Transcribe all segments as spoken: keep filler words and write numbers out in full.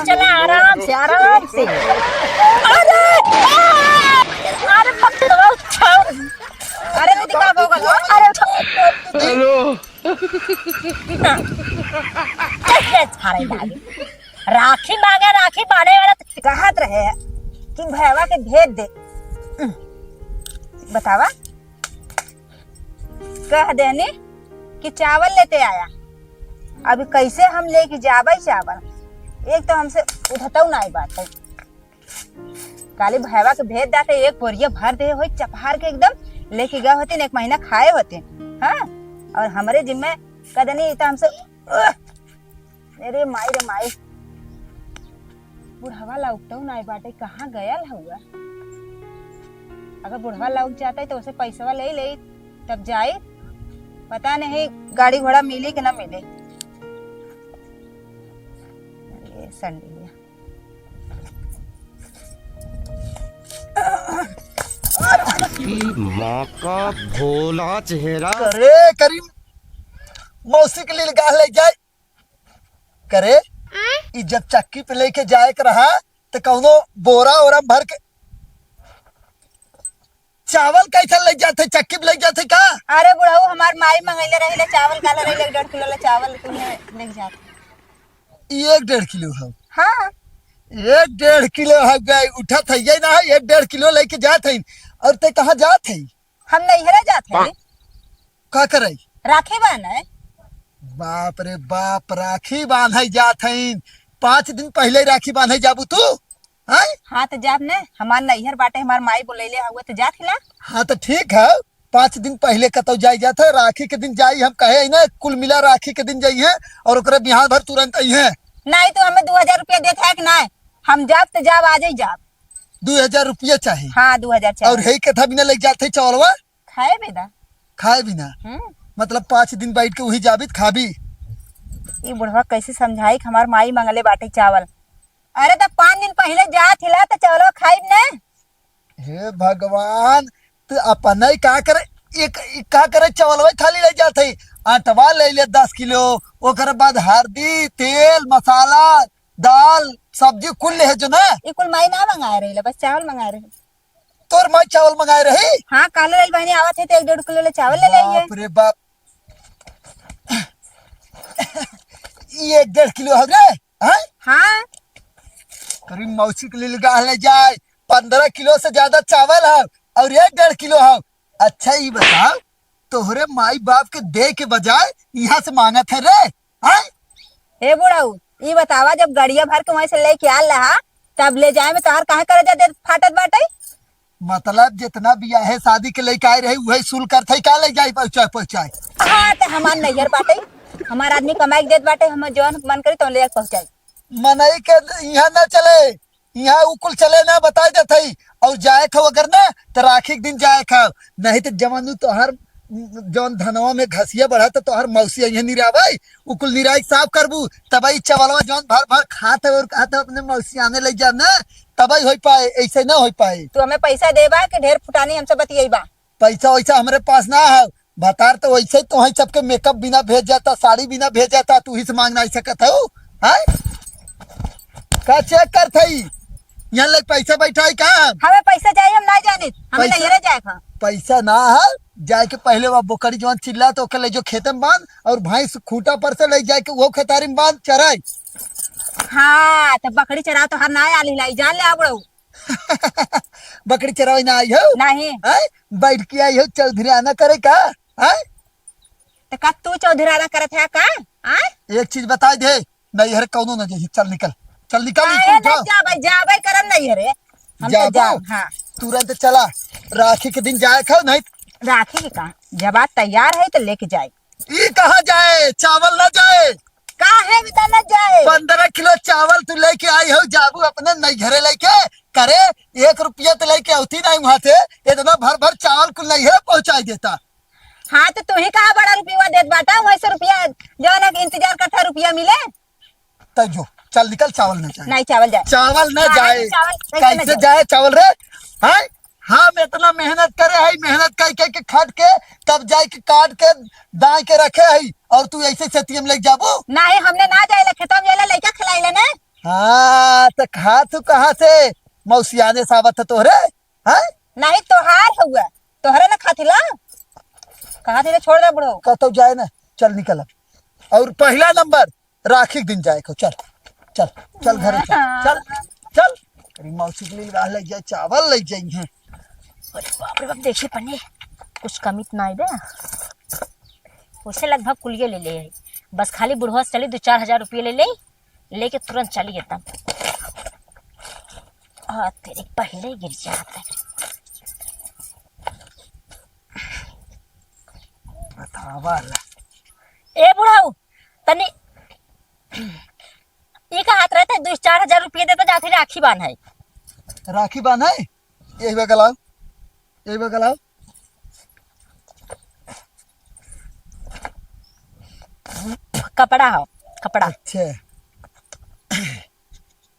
चला, आराम से, आराम से। अरे, आ! अरे, पकड़ो, उठाओ। अरे, दीदी, का हो गया? अरे, उठाओ। हेलो। कैसे छाड़े लागे? राखी मांगे, राखी बांधे वाला तो कहत रहे कि भैया के भेज दे। बतावा, कह देनी कि चावल लेते आया। अब कैसे हम लेके जाबे चावल? एक तो हमसे उठतौ नाई बात है। काली भैया के भेज दाते, एक बोरिया भर दे होई चपहार के एकदम, लेके गए होते, एक महीना खाए होते। हाँ, और हमरे जिम्मे कह देनी, ई तो हमसे, उह, अरे माई रे माई, बुढ़वा लौकतौ नाई बाटे, कहाँ गयल हउआ? अगर बुढ़वा लौक जाता है तो उसे पैसवा ले ले, तब जाई। पता नहीं गाड़ी घोड़ा मिली कि ना मिली। ये संडिया। की माँ का भोला चेहरा। अरे करीम, मौसी के लिए गाल ले जाए। करे, ई जब चक्की पे लेके जाए के रहा, तो कौनो बोरा ओरा में भर के चावल कैसे ले जाते, चक्की पे ले जाते का? अरे बुढ़ऊ, हमार माई मंगैले रही ले चावल, काले रही ले डेढ़ किलो ले चावल, तुम्हें ले जाते। ई एक डेढ़ किलो है। हाँ। एक डेढ़ किलो है, गए उठत है, ये ना है, एक डेढ़ किलो लेके जात है। और ते कहाँ जात है? हम नैहरे जात है। का करे? राखी बांधे। बाप रे बाप, राखी बांधे जात हईन। पाँच दिन पहिले राखी बांधे जाबू तू, हैं? हाँ, तो जाब ने, हमार नैहर बाटे, हमार माई बोलैले हुए, तो जात हिला। हाँ, तो ठीक है, पाँच दिन पहिले कतौ जाई जात है, राखी के दिन जाई, हम कहे ही ना, कुल मिला राखी के दिन जाई है और ओकरे बिहान भर तुरंत आई है। नहीं, तो हमें दो हजार रुपया देत है कि नहीं? हम जाब तो जाब, आज ही जाब। दो हजार रुपया चाही? हाँ, दो हजार चाही। और है कथा बिना ले जात है चावलवा? खाए बिना। खाए बिना? हम्म। मतलब पाँच दिन बैठ के वही जाबित खाबी? ई बुढ़वा कैसे समझाई कि हमार माई मंगले बाटे चावल। अरे तो पाँच दिन पहिले जात हिला तो चावलवा खाइब ने। हे भगवान, तू अपने का करे, एक, एक का करे चावलवा खाली ले जात है। आटवा ले ले दस किलो, ओकर बाद हरदी, तेल, मसाला, दाल, सब्जी कुल ले है जो ना। ई कुल माई ना मंगाए रही, बस चावल मंगाए रही। तोर माई चावल मंगाए रही? हाँ, काले लाइल बहनी आवत है तो एक डेढ़ किलो ले चावल ले ले आइए। बाप रे बाप। ये एक डेढ़ किलो है रे? हाँ? हाँ। करीब मौसी के लिए लगा ले जाए, पन्द्रह किलो से ज्यादा चावल है और एक डेढ़ किलो है। अच्छा, ये बताओ, तोहरे माई बाप के दे के बजाय यहाँ से मांगत है रे, हैं? ए बुढ़ऊ, ई बतावा, जब गड़िया भर के वहीं से लेके आल रहा, तब ले जाए में तोहार काहे करेजा दे फाटत बाटे? मतलब जितना बियाहे शादी के लेके आए रहे, उहे सुल करत है, का ले जाए पहुँचाए, पहुँचाए? हाँ, तो हमार नैहर बाटे, हमार आदमी कमाई के देत बाटे, हम जौन मन करी तौन ले जाके पहुँचाई। मनई के यहाँ ना चले, यहाँ उ कुल चले ना, बताई देत हई। और जाए खाओ अगर ना, तो राखी के दिन जाए खाओ, नहीं तो जवानू तोहर जौन धनवा में घसिया बढ़ा, तो तोहर मौसी अइहे निरावे, उ कुल निराई साफ करबू, तब ई चवलवा जौन भर भर खात है और कहत है अपने मौसी आने ले जाब ना, तब ही हो पाए, ऐसे ना हो पाए। तू हमें पैसा देबा कि ढेर फुटानी हमसे बतियेबा? पैसा वैसा हमरे पास ना है, भतार तो वैसे ही तोहई सबके मेकअप बिना भेज जाता, साड़ी बिना भेज जाता, तू ही से मांग नहीं सकत हो, हैं? का चेक करत हई? यहाँ ले पैसा बैठा है का? हमें पैसा चाहिए, हम ना जानित, हमें पैसा नैहरे जाए का। पैसा ना है, जाए के पहले वो बोकरी जवान चिल्ला तो ओके ले जो खेते में बांध और भैंस खूंटा पर से ले जाए के वो खेतारी में बांध चराई। हाँ, तो बकरी चराओ तो हर ना आली लाई, जान ले आ बुढ़ऊ। बकरी चरावे ना आई हो? नहीं। हैं? बैठ के आई हो चौधराना करे का? हैं? तो का तू चौधराना करत है का? हैं? एक चीज बताई दे, नैहर कौनो ना जाई, चल निकल, चल निकल, काहे स्कूल ना उठा। जाबे, जाबे करम नैहरे। हम तो जाबो? जाब, हाँ। तुरंत चला, राखी के दिन जाए खाओ, नहीं। राखी के का? जब आज तैयार है तो लेके जाए। ई कहाँ जाए? चावल ना जाए। काहे बिना ना जाए? पन्द्रह किलो चावल तू लेके आई हो, जाबू अपने नैहरे लेके। करे, एक रुपया तो लेके आवती नहीं वहां से, इतना भर भर चावल कुल नैहरे पहुंचाई देता। हाँ, तो तू ही कहाँ बड़ा रुपया देत बाटा, वहीं से रुपया, जौन है कि इंतजार करता रुपया मिले। तै जो, चल निकल, चावल ना जाए। नहीं, चावल जाए। चावल ना नहीं, जाए। चावल कैसे ना कैसे जाए? जाए चावल रे? हैं? हम इतना मेहनत करे हई, मेहनत कर के, के खट के, तब जाए के काट के, दाए के रखे हई, और तू ऐसे सेतियम लेके जाबू? नहीं, हमने ना जाए ले खेतवा में, ये ले लइका खिलाई ले ने। हाँ, त खात हूँ कहाँ से? मौसियाने सावत है तोहरे, हैं? नहीं, तोहार हउआ, तोहरे न खाती ला। कहा थी छोड़ दे बुढ़ऊ। कहतो जाए ना, चल निकल अब। और पहला नंबर राखी के दिन जाए को, चल, चल, चल घरे चल, चल, चल। अरे मौसी के लिए राह लग जाए, चावल लग जाए हैं। अरे बाप रे बाप, देखी पन्नी, कुछ कमी तो ना आइबे। उसे लगभग कुलिये ले ले है, बस खाली बुढ़वा से चली दो चार हजार रुपये ले ले, लेके तुरंत चली गई तब। हाँ, तेरे पहले ही गिर जाता है। बतावा ला। ए बुढ़ऊ, तनी ई का हाथ रहता है, दो चार हजार रुपये देता, जाते राखी बांध है। राखी बांध है? यही बा गलाओ, यही बा गलाओ। कपड़ा हो, कपड़ा। अच्छा,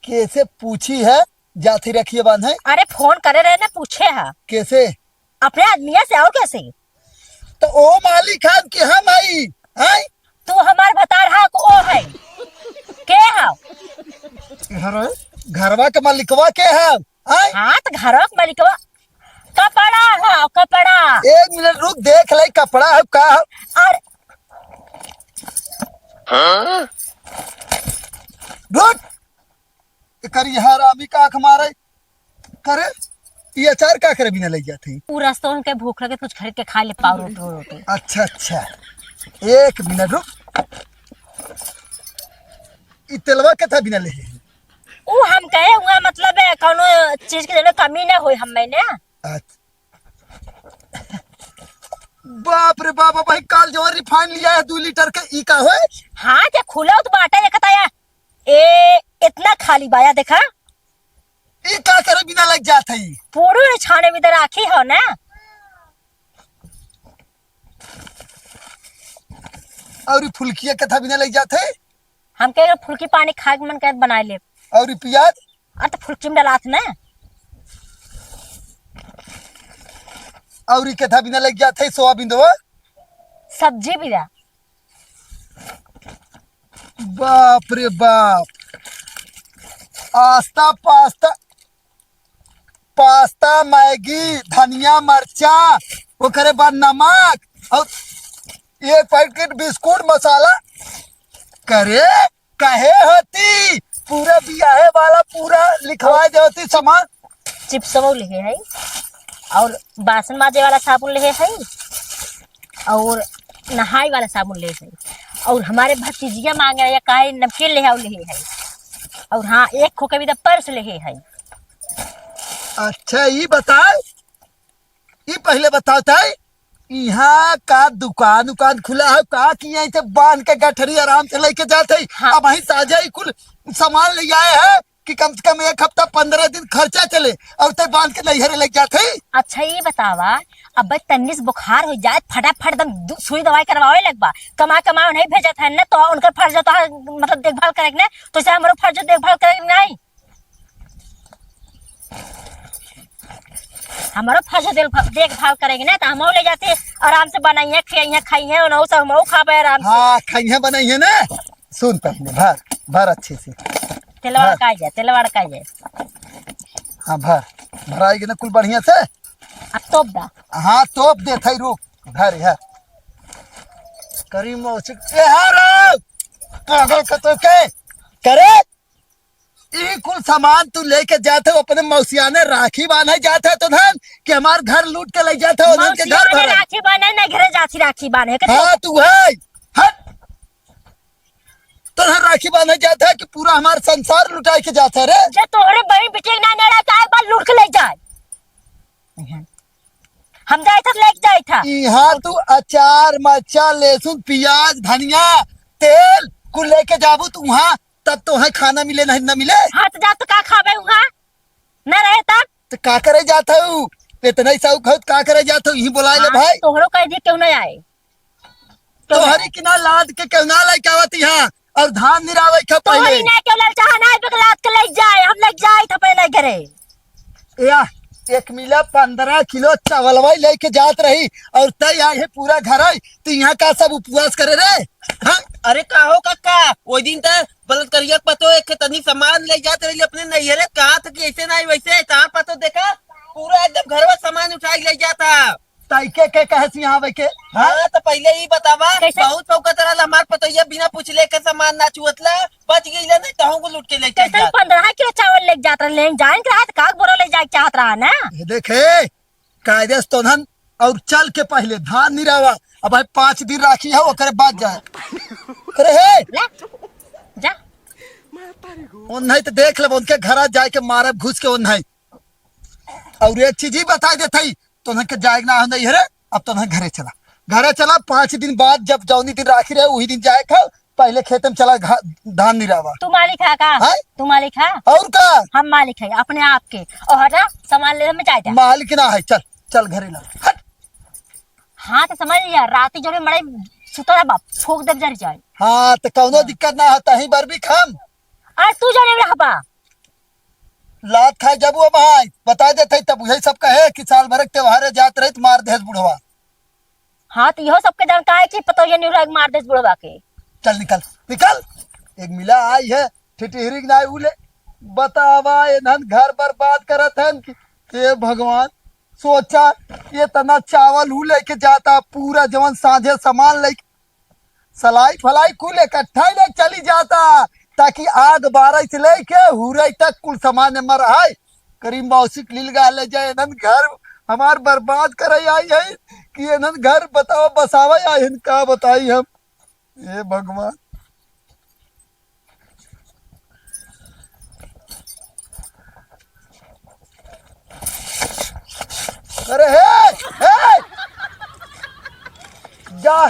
कैसे पूछी है, जाते रखिए बांध है? अरे फोन करे रहे ना, पूछे है। कैसे? अपने आदमिया से, और कैसे? तो ओ मालिक हम कि हम आई, हैं? तू हमार भतार हा को ओ है? के हा? घर, घरवा के मालिकवा के है? हैं? हाँ, तो घरवा के मालिकवा कपड़ा हा, कपड़ा। एक मिनट रुक, देख ले कपड़ा है का है? अरे रुक, एकर ये हरामी का आँख मारे। करे, ये अचार का करे बिना ले जाते हैं? उ रास्ता में के भूख लगे, कुछ खरीद के खा ले, पाव रोटी, रोटी। अच्छा, अच्छा, एक मिनट रुक। ई तेलवा के था बिना ले? उ हम कहे हुआ, मतलब है, कौनो चीज के जरूरत कमी ना होई हम में ने। अच्छा। बाप रे बाप, भाई काल जो रिफाइन लिया है दो लीटर के, ई का होए? हाँ, जे खुला तो बाटा देखता है। ए, इतना खाली बाया देखा। ई का करे बिना लग जात है? पूरू छाने बिदर आखी हो ना। और ई फुलकिया कथा बिना लग जात है? हमके अगर फुलकी पानी खाए के मन करे, बनाए ले। और ई प्याज? अरे तो फुलकी में डलात ना। और ई कथा बिना लग जात है? सोयाबीन दो? सब्जी बिना। बाप रे बाप, आस्ता पास्ता, पास्ता, मैगी, धनिया, मरचा, ओकरे बाद नमक और एक पैकेट बिस्कुट, मसाला। करे, कहे होती, पूरा बियाहे वाला पूरा लिखवा दे होती सामान। चिप्सवो लेहे है और बासन माजे वाला साबुन लेहे है और नहाए वाला साबुन लेहे है और हमारे भतीजिया मांगे या काहे नमकीन लेहे आओ लेहे है और हाँ, एक खोके भी तो पर्स लेहे है। अच्छा, ई बताओ, ई पहिले बताओ ताई, यहाँ का दुकान उकान खुला है का कि यहीं से बांध के गठरी आराम से लेके जात है? हाँ। अब वहीं ताजा ही कुल सामान ले आए हैं कि कम से कम एक हफ्ता पंद्रह दिन खर्चा चले और ते बांध के नैहरे लेके जात है। अच्छा, ये बतावा, अब तन्नी से बुखार हो जाए, फटाफट एकदम दु-, सुई दवाई करवावे लगबा, कमा कमा नहीं भेजत है ना, तो उनकर फर्ज तो है, मतलब देखभाल करे के ना, तो इसे हमरो फर्ज देखभाल करे के नहीं। हमारो फर्ज देख-, देखभाल करेगी ना, तो हमहू ले जाते, आराम से बनाइए, खियाइए, खाइए, उनहू से हमहू खाबे आराम से। हाँ, खाइए, बनाइए ना। सुन पहले, भर, भर अच्छे से। तेलवा भर। का जाए, तेलवा का जाए। हाँ, भर, भराई के ना कुल बढ़िया से। अब तोप दा। हाँ, तोप दे, थई रुक, भर है। करी मौसी, ए, हाँ रे, पागल कतो के, करे? ई कुल सामान तू लेके जात हो अपने मौसियाने राखी बांधे जात है तो धन कि हमार घर लूट के ले जात हो, उन्हन के मौसिया घर ने भरा। राखी बांधे ना, घरे जाती राखी बांधे के हाँ, तू है। हट। तो धन राखी बांधे जात है कि पूरा हमार संसार लुटाए के जात है रे। जे तोहरे बहन बेटे ना, ना रहता है, बाल लूट के ले जाए। हम जाए था, लेके जाए था। यहाँ तू अचार, मरचा, लहसुन, प्याज, धनिया, तेल कुल लेके जाबू तू वहाँ, तब तो है खाना मिले, नहीं न मिले। हाँ, तो जा तो का खाबे वहाँ? न रहे तब? तो का करे जात हऊ? इतना ही साहू खाऊ, का करे जात हऊ? यहीं बुलाए ले हाँ, भाई। तोहरो कह दिए, क्यों नहीं आए? क्यों तोहरी नहीं आए? की ना लाद के क्यों ना लेके आवत यहाँ? और धान निरावे के पहले। तोहरी ना क्यों ललचाहा ना, एक लाद के ले जाए, हम ले जाए था पहले घरे। या, एक मिला पान पन्द्रह किलो चावलवा लेके जात रही और तय आई है पूरा घर आई, तो यहाँ का सब उपवास करे रे? हाँ? अरे का हो काका, ओई दिन त बलात्कारिया के पतो एक तनी सामान ले जात रही अपने नैहरे, कहा था कि ऐसे नहीं वैसे, तार पतो देखा, पूरा एकदम घरवा सामान उठाई ले जाता। ताई के, के कहे से यहाँ आवे के? हाँ? हाँ, तो पहले ही बतावा, कैसे? बहुत चौकत रहल हमार पतोहिया, बिना पूछले के सामान ना छुअतला, बच गई ले, नहीं कहूँ को लूट के लेके कैसे जात। पन्द्रह किलो चावल लेके जात रहले, जान के रहा तो का बोरा ले जाए चाहत रहा ना? ये देखे, कायदे से तोहन और चल के पहले धान निरावा, अब भाई पाँच दिन राखी है, ओकरे बाद जाए। अरे हे! ले, जा। ओन्हई तो देख लेब, उनके घरा जाए के मारब घुस के ओन्हई। और एक चीज ही बताई देत हई, तोहन के जाए के ना हो नहीं है रे, अब तोहन घरे चला, घरे चला। पाँच दिन बाद जब जौनी दिन राखी रहे, वही दिन जाए के, पहले खेते में चला, घा-, धान निरावा। तू मालिक है का? हैं? तू मालिक है? और का? हम मालिक है अपने आप के। और हटा, सामान ले हमें जाए दे। मालिक ना है, चल, चल घरे ला, हट। हाँ, तो समझ लिया, राती जो है मड़ई सुता रहा बाप, फूंक देब जर जाए। हाँ, तो कौनो दिक्कत ना है, तहीं बर भी खाम। आज तू जाने में रहबा। लात खाए जब वो भाई, बता देते तब यही सब कहे कि साल भर के त्योहारे जात रही तो मार देस बुढ़वा। हाँ, तो इहो सबके जानता है कि पतोहिया निहुरा के मार देस बुढ़वा के। चल निकल, निकल। एक मिला आई है, ठिठिहरी के नाई उले। बतावा, एनहन घर बर्बाद करत हन कि, हे भगवान, सोचा, ये तना चावल हु लेके जाता, पूरा जवन साझे सामान लेके, सलाई फलाई कुल इकट्ठा ही लेके चली जाता, ताकि आग बारह से लेके हुरई तक कुल सामान में रहाई। करीम मौसी के लील गा ले जाए, एनहन घर हमार बर्बाद करे आई है कि एनहन घर बतावा, बसावे आई हन, का बताई हम, हे भगवान। अरे हे, हे! जा,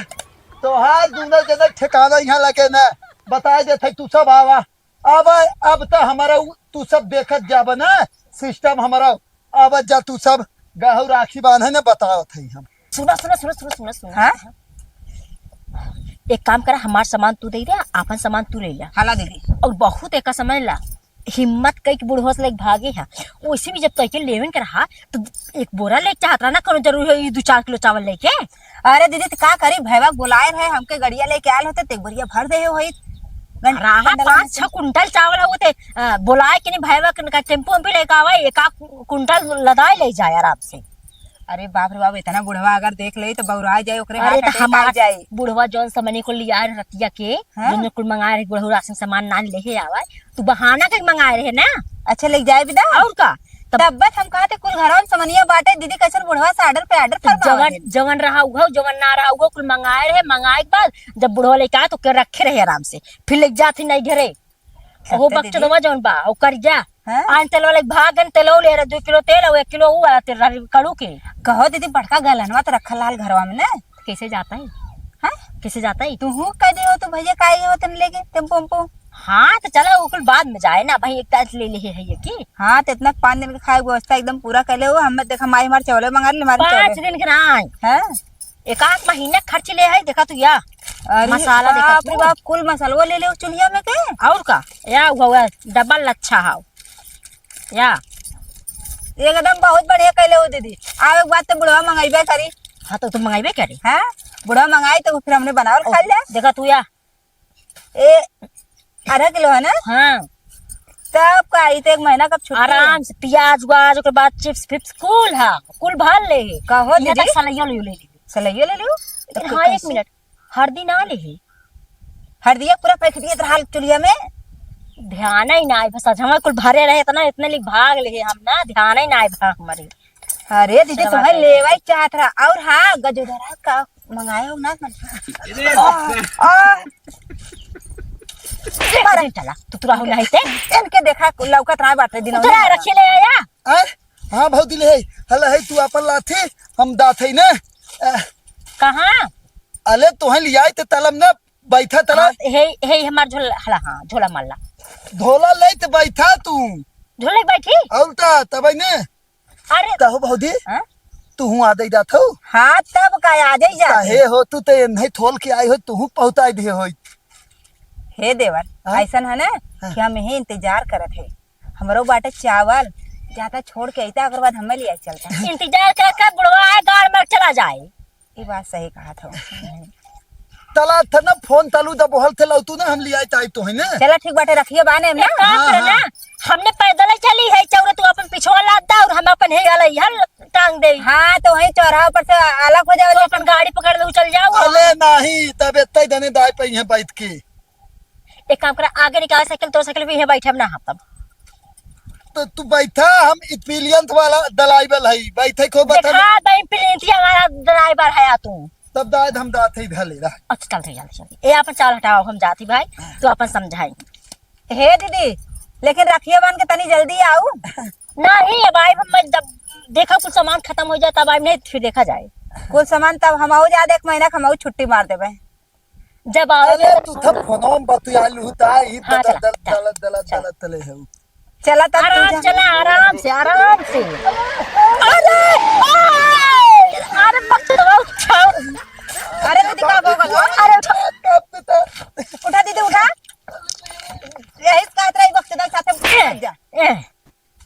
तोहार दूनो जने ठिकाना यहाँ लगे न, बताए देत है तू सब आवा। अब, अब तो हमारा उ-, तू सब देखत जाब न, सिस्टम हमारा। अब जा तू सब गहू राखी बांधे न, बतावत है हम। सुना, सुना, सुना, सुना, सुना, सुना। हाँ? एक काम करा, हमार सामान तू दे दे, आपन सामान तू ले ला। हाला दे दे। और बहुत एका समझ ला, हिम्मत कई के बुढ़वा से लेके भागे है। वैसे भी जब तोके लेवन के रहा, तो एक बोरा लेके चाहत रहा ना, कोनो जरूरी है ये दो चार किलो चावल लेके? अरे दीदी, तो का करी, भैया बुलाए रहे, हमके गड़िया लेके आयल होते, तो एक बोरिया भर दे हो होई। गं-, रहा गंडला पाँच में से। छह कुंटल चावल होते, अ, बुलाए कि नहीं भैया के, का टेम्पो में भी लेके आवे, एक आध कुंटल लदाए ले जाए आराम से। अरे बाप रे बाप, इतना बुढ़वा अगर देख ले तो बौरा जाए, ओकरे अरे heart तो attack आ हमार जाए। बुढ़वा जौन समने को लिया रहे रतिया के, हाँ। जौन कुल मंगाए रहे, बुढ़ऊ राशन सामान ना लेके आवे, तू बहाना के मंगाए रहे ना। अच्छा, ले जाए बिदा। और का? तब तब बस हम कहते कुल घरवा में समनिया बाटे, दीदी कैसन बुढ़वा से order पे order तो फरमावा जवन, है। जवन रहा उहो, जवन ना रहा उहो, कुल मंगाए रहे, मंगाए के बाद जब बुढ़वा लेके आए तो के रखे रहे आराम से, फिर ले जात ही नहीं घरे। ओहो सत्य दीदी। बकचोदवा जौन बा, ओकर जा। हाँ? आन तेल वाले भाग गन तेलो ले रहे, दो किलो तेल और एक किलो ऊ वाला तेल रहा कड़ू के। कहो दीदी, बड़का गैलनवा तो रखल लाल घरवा में ना। कैसे जाता है? हाँ? कैसे जाता है? तू हूँ कह दे हो तो भैया काहे हो तन लेके टेम्पो उम्पो? हाँ, तो चलो, वो कुल बाद में जाए ना भाई, एक तास ले ले है ये की। हाँ, तो इतना पाँच दिन के खाए व्यवस्था एकदम पूरा कर ले हो। हम देखा माई हमारे चावल मंगा ले, हमारे पाँच चावल। दिन के ना आए। हाँ? एक आध महीना खर्च ले है, देखा तू या। अरे मसाला देखा बाप रे तू। बाप, कुल मसालवा ले ले उस चुलिया में के। और का? या हुआ, हुआ, डबल अच्छा हाव। या। एकदम बहुत बढ़िया कैले हो दीदी। आवे के बाद तो बुढ़वा मंगाइबे करी। हाँ, तो तू मंगाइबे करी। हाँ, बुढ़वा मंगाई तो फिर हमने बनावल ओ, खा ले। देखा तू या। ए, आधा किलो है ना? हाँ। तब का, ई तो एक महीना कब छुट्टी है? आराम से प्याज व्याज, ओकर बाद chips फिप्स कुल है, कुल भर ले है। कहो यहाँ दीदी। तक सलैयो ले, ले ले। सलैयो ले लियो? लेकिन तो हाँ, एक कैसे? मिनट, हरदी ना ले है। हरदिया पूरा पैकेट दिए रहा चुलिया में। ध्यान ही ना आए, बस आज हमारे कुल भरे रहे इतना, इतने लिख भाग ले है हम ना, ध्यान ही ना आए भा हमारे। अरे दीदी, चलो, तुम्हें बात है। लेवा ही चाहत रहा। और हाँ, गजोदरा का मंगाए हो ना? अरे आ, आ। मारा चला, तू तुरा हो नहीं ते। इनके देखा, लौकत रहा बाटे दिन तू तुरा रखे ले आया। आय? हाँ भौजी ले है। हला है, तू अपन लाथी, हम दात है ना। आ, कहाँ? अले तोहे लियाई ते तलब ना, बैठा तलब। हाँ, हे, हे हमार झोला, हला, हाँ, झोला मारला। झोला ले ते बैठा तू। झोला बैठी? और ता, तब है ने। अरे। कहो भौजी, हाँ? तू हूँ आ दे जात हो? हाँ, तब का आ जाई जात काहे है। हो, तू ते नहीं थोल के आई हो, तू हूँ पहुँचाई दे हो। हे देवर, हाँ? ऐसन है ना हाँ। कि हम यही इंतजार करत है। हमरो बाटे चावल, जाता छोड़ के अइता, ओकर बाद हमें लिया चलता। इंतजार कर कर बुढ़वा आए, गाड़ में चला जाए। ये बात सही कहा था। तला था ना, फोन तालू दबोहल थे, लौतू ना, हम लिया ताई तो है ना। चला ठीक बाटे, रखिए बाने में ना। एक काम हाँ, करे ना, हाँ। हमने पैदल ही चली है चौरे, तू अपन पिछवा लाद दा और हम अपन हे अलई हल टांग दे। हाँ, तो वहीं चौराहा पर से अलग हो जाओ, तो अपन गाड़ी पकड़ ले चल जाओ। अले नहीं, तब इतना ही दने दाई पे यहाँ बैठ के। एक काम करा, आगे निकाल साइकिल, तोर साइकिल पे यहाँ बैठे हम ना हम तब। तो तू बैठा, हम एक्सपीरियंस वाला ड्राइवर है, बैठे को बता। देखा दे, एक्सपीरियंस वाला ड्राइवर है तू। तब दाद हम दात ही धले रह। अच्छा, चल, चल, चल, चल। ए, अपन चाल हटाओ, हम जाती भाई, तो अपन समझाई। हे दीदी, लेकिन रखिए बान के तनी जल्दी आऊ। नहीं, अब आई हम जब देखा कुछ सामान खत्म हो जाए, तब आई नहीं, फिर देखा जाए। कुल सामान तब हम आऊ जा, एक महीना के हम आऊ छुट्टी मार देबे। जब आओ अरे, तू थप फोनों में बतिया लूता, ई हाँ, दला, चला, दला, चला। दला, दला, चला। दला, तले है। चला तब तू आराम जा। चला, आराम से, आराम से। अरे, अरे, अरे, बख्त दबा उठाओ। अरे, दीदी, का हो गल? अरे, उठा। उठा, दीदी, उठा। यही कहत रही, बख्त दबा साथे ए, जा। ए,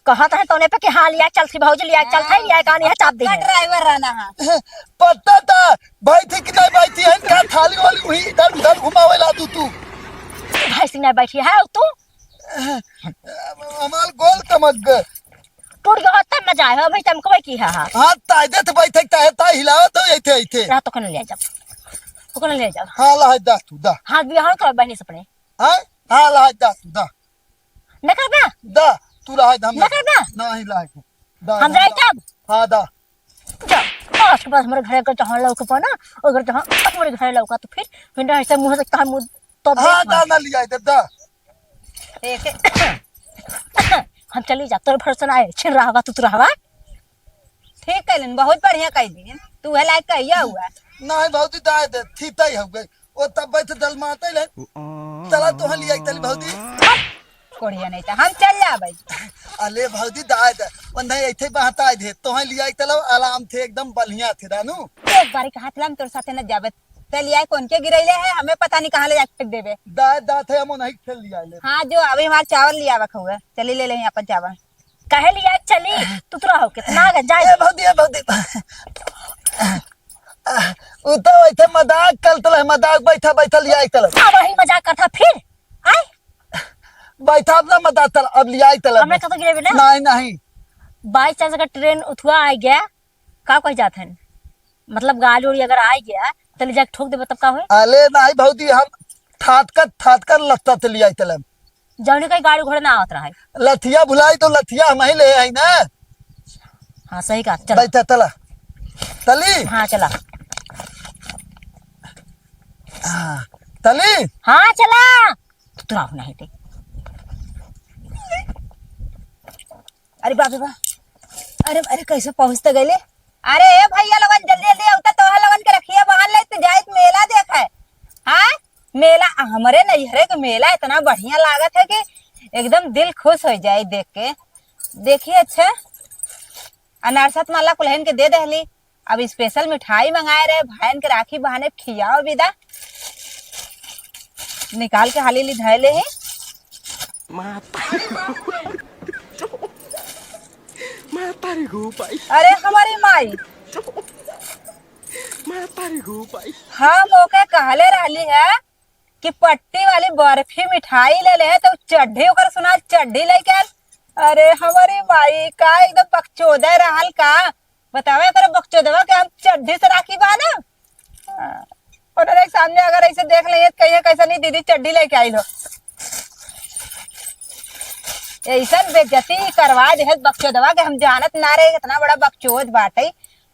कहत है तोने पे कि हाँ, लिया चलती भौजी, लिया चलता है, लिया कान यहाँ चाप दी पक्का है। ड्राइवर रहना है। पता था, बैठी कि नहीं बैठी है, का थाली वाली हुई, इधर उधर घुमावे ला तू, तू। भैंसी नहीं बैठी है तू। हमार गोल तमक गए। टूट गया तब मजा आए हो, भाई चमकवे की है, हाँ। हाँ, ताय दे तो बैठे, ताय, ताय हिलाओ तो ऐथे, ऐथे। रहा तो कने ले जा। तो कने ले जा। हाँ, ला, दा तू, दा। हाथ बिहान कर बहनी से अपने। हाँ? हाँ, ला, दा तू, दा। न करबा? दा, तू ला, हम न करबा? नहीं ला। दा, हम दा, जाए दा। तब? हाँ, दा। जा, आज के बाद हमारे घर का जहाँ लौक पाना, अगर जहाँ हमारे घर लौका तो फिर, फिर ऐसे मुँह से कहा मुँह तो हाँ, देख दा, मार। ना लिया इधर, दा। एक हम चली जा, तोर भरोसा ना है, छिन रहवा, तू तो रहवा। ठीक कैलन, बहुत बढ़िया कह दिन। तू है लायक कहिया हुआ। नहीं भौजी, दाय दे, थी तय हो गई। वो तब बैठ दलमाते ले। चला तोहन लिया चली भौजी। कोढ़िया नहीं था, हम चल जाबे। अले भौजी, दाय दे, वो नहीं ऐसे बहता दे, तोहन लिया चलो, आराम थे, एकदम बढ़िया थे, रानू। एक बारी कहा था, हम तोर साथे न जाबे। चल, लिया कौन के गिरैले है, हमें पता नहीं कहाँ ले जाके फेंक देबे। दाय, दाय थे, हम नहीं खेल लिया ले। हाँ, जो अभी हमार चावल लिया बक हुआ, चली ले ले अपन चावल। काहे लिया चली? तू तो रहो, कितना आ गया, जाए। ए, भौजी, ए, भौजी। उ तो वैसे मजाक करत रहे, मजाक बैठा, बैठा लिया चलो। अब वही मजाक करता फिर? आय? बैठा अपना मजाक चल, अब लिया चलो। हमने कतो गिरे बिना? नहीं, नहीं। By chance अगर ट्रेन उठुआ आ गया, का कह जात है? मतलब गाड़ी उड़ी अगर आ गया, तो ले जाके ठोक देबे तब का होए? अले नहीं भौजी, हम ठाटकर, ठाटकर लत्ता से लिया चलो। जौनी कहीं गाड़ी घोड़े ना आवत रहे। लथिया भुलाई तो लथिया हम ही ले आई ना। हाँ, सही कहा, चला। बैठा, चला। तली? हाँ, चला। हाँ, तली? हाँ, चला। तू तो राहु नहीं थे। अरे बाप रे बा। अरे, अरे, कैसे पहुँचते गए ले? अरे ए भैया लोगन, जल्दी जल्दी आवता, तोहर लोगन के रखिया बांध ले, तो जाइत मेला देखे। हाँ, मेला, हमरे नैहरे के मेला इतना बढ़िया लागत है कि एकदम दिल खुश हो जाए देख के। देखिए, अच्छा, अनारसा त माला कुल्हन के दे दहली, अब special मिठाई मंगाए रहे, भाईन के राखी बहाने खियाओ विदा। निकाल के हाली ली धैले ही। माता। माता रे गो भाई। अरे हमारी माई। माता रे गो भाई। हम ओके कहले रहली है कि पट्टी वाली बर्फी मिठाई ले ले, तो चड्ढी ओकर सुना चड्ढी लेके आल। अरे हमारी माई का एकदम बकचोदे रहल का। बतावे एकर बकचोदवा के हम चड्ढी से राखी बाना। हाँ। उन्होंने सामने अगर ऐसे देख ले तो कहिए कैसा नहीं दीदी चड्ढी लेके आई लो। ऐसा बेइज्जती करवा दे बकचोदवा के, हम जानत ना रहे इतना बड़ा बकचोद बाटे।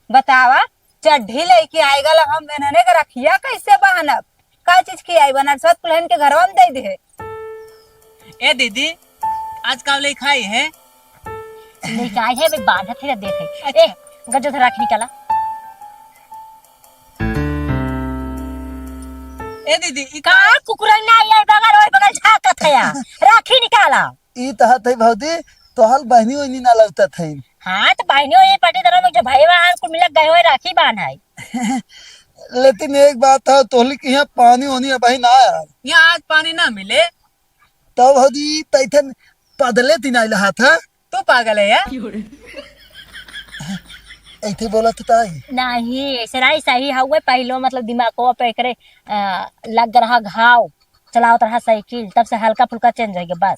बतावा, चड्ढी लेके आएगा ला हम इन्हने के रखिया कैसे बांधब? का चीज की आई बनरसत कुल्हन के घरवा में दे दे। ए दीदी, आज का ले खाई है? ले खाई है, अभी बांधत है, देखे। अच्छा। ए, गजो से राखी निकाला। ए दीदी, ई का कुकुरा ना आई, बगल, ओए बगल झांकत है यार। राखी निकाला। ई तहत है भौजी, तोहल बहनी ओहनी ना लौटत है। हाँ, तो बहनी ओहनी पट्टी तरह में जो भाई बहन कुल मिलक गए हुए राखी बांध है। लेकिन एक बात है, तोहली के यहाँ पानी ओनी अबही ना आया। यहाँ आज पानी ना मिले। तो भौजी, तैथन पदले दिन आइल हाथ है। पागल है यार। ऐसे बोला तो ताई। नहीं, ऐसे नहीं सही हउए, पहलो मतलब दिमागवा पे एकरे, अ, लग रहा घाव, चलावत रहा साइकिल, तब से हल्का फुल्का change होइ गया बस।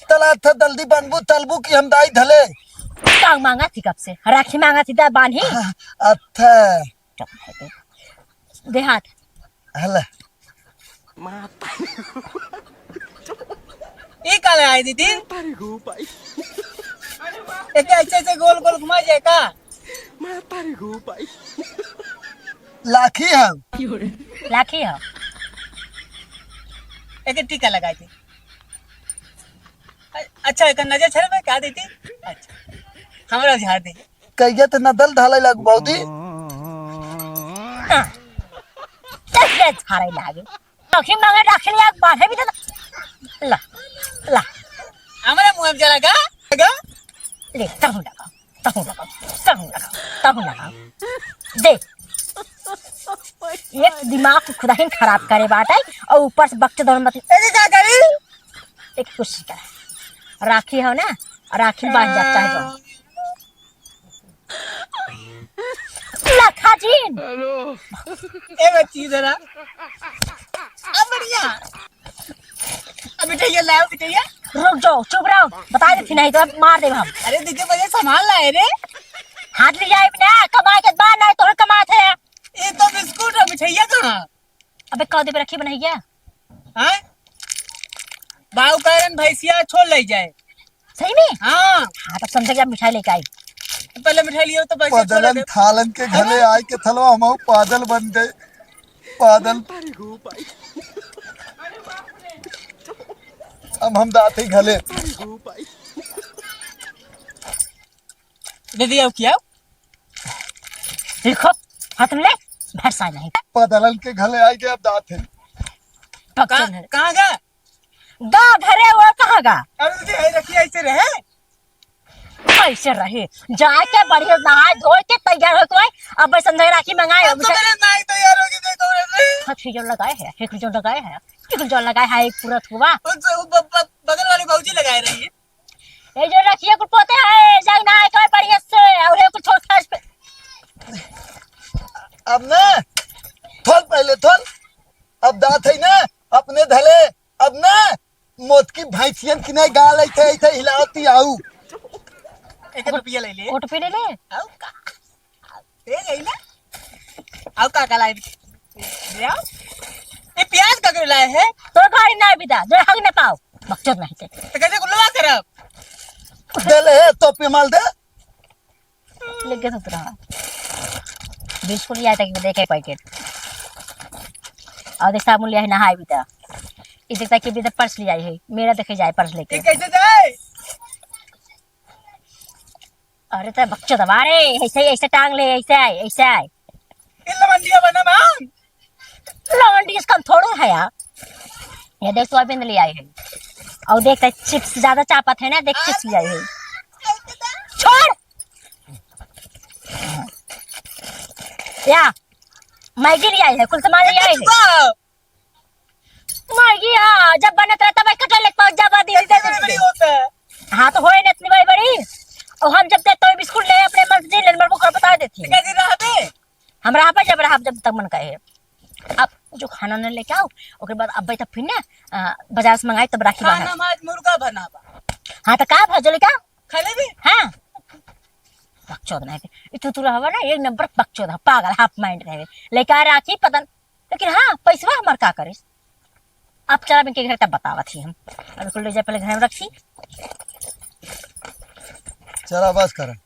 तला था जल्दी बनबू तलबू कि हम दाई धले। का मांगा थी कब से? राखी मांगा थी दा बान्ही। अच्छा। देहात। हला। ई का ले आई दीदी? माता रे गो भाई। एके ऐसे ऐसे गोल गोल घुमा जाए का? माता रे गो भाई। लाखी है। लाखी है। एके टीका लगाई दी। अ-, अच्छा, एकर नजर छरबे का दीदी? अच्छा। हमरा झाड़ दे। कहिया त नदल ढाले लग बौदी। हाँ। चल, ले झाड़े लागे। तोखी मगर रख लिया, बाढ़े भी तो ला, ला। हमरा मुंह में जला गा, गा। ले, तहु लगा, तहु लगा, तहु लगा, तहु लगा। दे। एक दिमाग को खुदा ही खराब करे बाटे, और ऊपर से बकचोद मत। ए, का करी? एक कुछ कर। राखी हो ना, राखी बांध जाता है जो। लखा जी। हेलो। ए बच्ची जरा। अब बढ़िया। अब मिठाइया लाओ, मिठाइया। रुक जाओ, चुप रहो। बता देती नहीं तो अब मार देब हम। अरे दीदी, मुझे सामान लाए रे। हाथ ले जाए ना, कमाए के बाद ना, तोहरे कमाए थे। ये तो बिस्कुट है, मिठाइया कहाँ? अबे कह दे पे रखी बनाई क्या? हाँ? बाऊ कह रहे हैं, भैंसिया छोड़ ले जाए। सही में? हाँ। हाँ, तब समझे कि अब मिठाई लेके आई। पहले मिठाई लियो तो पैसे छोड़ पदलन दे। थालन के घले आए के थलवा हम पादल बन गए। पादल। अब हम दाते घले। दे दिया क्या? लिखो, हाथ में ले, भरसा नहीं। पदलन के घले आए के अब दाते। पक्का का-, नहीं। कहाँ गा? गा घरे, वो कहाँ गा? अरे दीदी, है रखिए, ऐसे रहे। ऐसे रहे, जाए के बढ़िया नहाए धोए के तैयार हो के आए। अब समझे राखी मंगाए, अब अब तो मेरे नाई तैयार होके देखो रे। हाँ, ठीक जो लगाए है, ठीक जो लगाए है, ठीक जो लगाए है, एक पूरा थुआ। उनसे वो ब-, ब-, बगल वाली भौजी लगाए रही है। ये जो रखिए कुल पोते हैं, जाए नहाए के बढ़िया से, और ये कुल छोड़ खास पे। अब ना, थोल पहले थोल, अब दात है ना, अपने धले, अब ना, मोतकी भैंसियन की नहीं गाल ऐसे, ऐसे हिलावती आऊ। एक रुपया ले ले। ओट पे ले ले। आऊ का? दे गई ना। आऊ का का लाई? ले आओ। ये प्याज का क्यों लाए है? तो गाड़ी ना बिदा, जो हग न पाओ। बकचोद नहीं थे। तो कैसे गुल्लवा करब? दे ले, तो पे माल दे। लेके तो रहा। बिस्कुट लिया था कि देखे पैकेट। और देख साबुन लिया है, नहाए भी था। ये देखता कि भी तो पर्स ले आई है। मेरा देखे जाए पर्स लेके। ये कैसे जाए? अरे तो बकचोदवा रे, ऐसे, ऐसे टांग ले, ऐसे आए, ऐसे आए। ये लवंडिया बना ना। लवंडिया इसका थोड़ो है यार। ये देख सोयाबीन ले आई है। और देख तो चिप्स ज्यादा चापत है ना, देख चिप्स ले आई है। छोड़। या, मैगी ले आई है, कुल सामान ले आई है। मैगी, हाँ, जब बनत रहता भाई कटल एक पाउच जब दीदी दे देती। हाँ, तो होए ना इतनी बड़ी बड़ी। और हम जब देते तो बिस्कुट ले अपने मन से ले, मेरे को घर बता देती। हम रहा पे जब रहा, जब तक मन कहे। अब जो खाना न लेके आओ, ओकर बाद अब तब फिर ना, अ, बाजार से मंगाई तब राखी बांधा। खाना में आज मुर्गा बनाबा। हाँ, तो का भजल का? खा लेबे? हाँ। बकचोद नहीं। ई तू, तू रहबा ना, एक नंबर बकचोद है, पागल, half mind रहे। लेके आ राखी, पता न, लेकिन हाँ, पैसवा हमार का करिस? अब चला इनके घर तब बतावत ही हम। अब कुल ले जा, पहले घर में रखी। चला, बस कर।